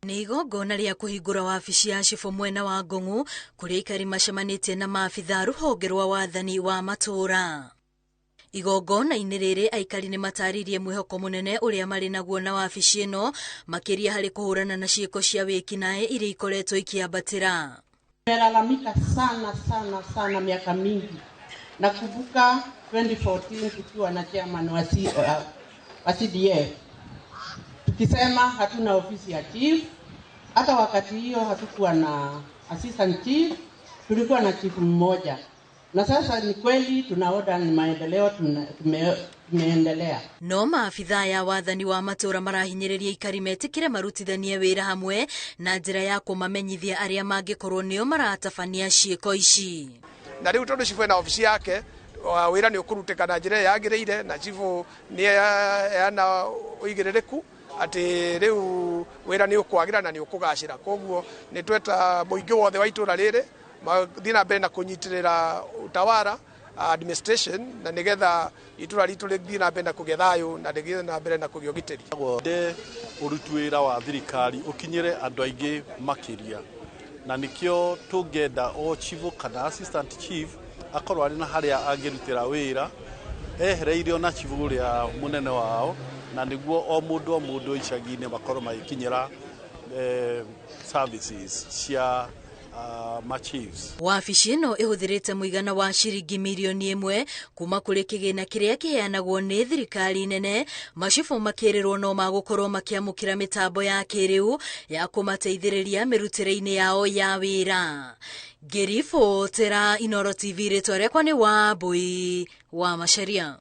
Nĩ igongona rĩa kũhingũra wabici ya cibũ mwena wa Ngong'u kũrĩa aikari macemanĩtie na maabitha rũhonge rwa wathani wa matũũra. Igongona-inĩ rĩrĩ aikari nĩ matarĩirie mwĩhoko mũnene ũrĩa marĩ naguo na wabici ĩno, makĩria harĩ kũhũrana na ciĩko cia wĩkinaĩ iria ikoretwo ikĩambatĩra. Tumelalamika sana sana sana miaka mingi. Nakumbuka 2014 tukiwa na chairman wa CDF tukisema hatuna ofisi ya chief. Hata wakati hiyo hatukuwa na assistant chief, tulikuwa na chief mmoja. Na sasa ni kweli tunaona ni maendeleo tumeendelea. No maabitha ya wathani wa matũũra marahinyĩrĩria aikari metĩkĩre marutithanie wĩra hamwe na njĩra ya kũmamenyithia arĩa mangĩkorwo nĩo maratabania ciĩko ici. Na rĩu tondũ cibũ ena obici yake, wĩra nĩ ũkũrutĩka na njĩra ĩrĩa yagĩrĩire, na cibũ nĩ ena ũigĩrĩrĩku atĩ rĩu wĩra nĩ ũkwagĩra na nĩ ũkũgacĩra. Koguo nĩ tweta mũingĩ wothe wa itũũra rĩrĩ mathiĩ na mbere na kũnyitĩrĩra utawara administration, na nĩgetha itũũra ritũ rĩthiĩ na mbere na kũgĩa thayũ na rĩthiĩ na mbere na kũgĩa ũgitĩri. Wende ũruti wĩra wa thirikari ũkinyĩre andũ aingĩ makĩria, na nĩkĩo tũngĩenda o chief kana assistant chief akorwo arĩ na harĩa angĩrutĩra wĩra ehereirio na chief ũrĩa mũnene wao, na nĩguo o mũndũ o mũndũ icagi-inĩ makorwo magĩkinyĩra services cia ma chiefs. Wabici ĩno ĩhũthĩrĩte mũigana wa ciringi mirioni 1 kuma kũrĩ kĩgĩna kĩrĩa kĩheanagwo nĩ thirikari nene. Macibũ makĩrĩrwo no magũkorwo makĩamũkĩra mĩtambo ya kĩrĩu ya kũmateithĩrĩria mĩrutĩre-inĩ yao ya wĩra. Ngĩribotera Inooro TV, rĩtwa rĩakwa nĩ Wambui wa Macharia.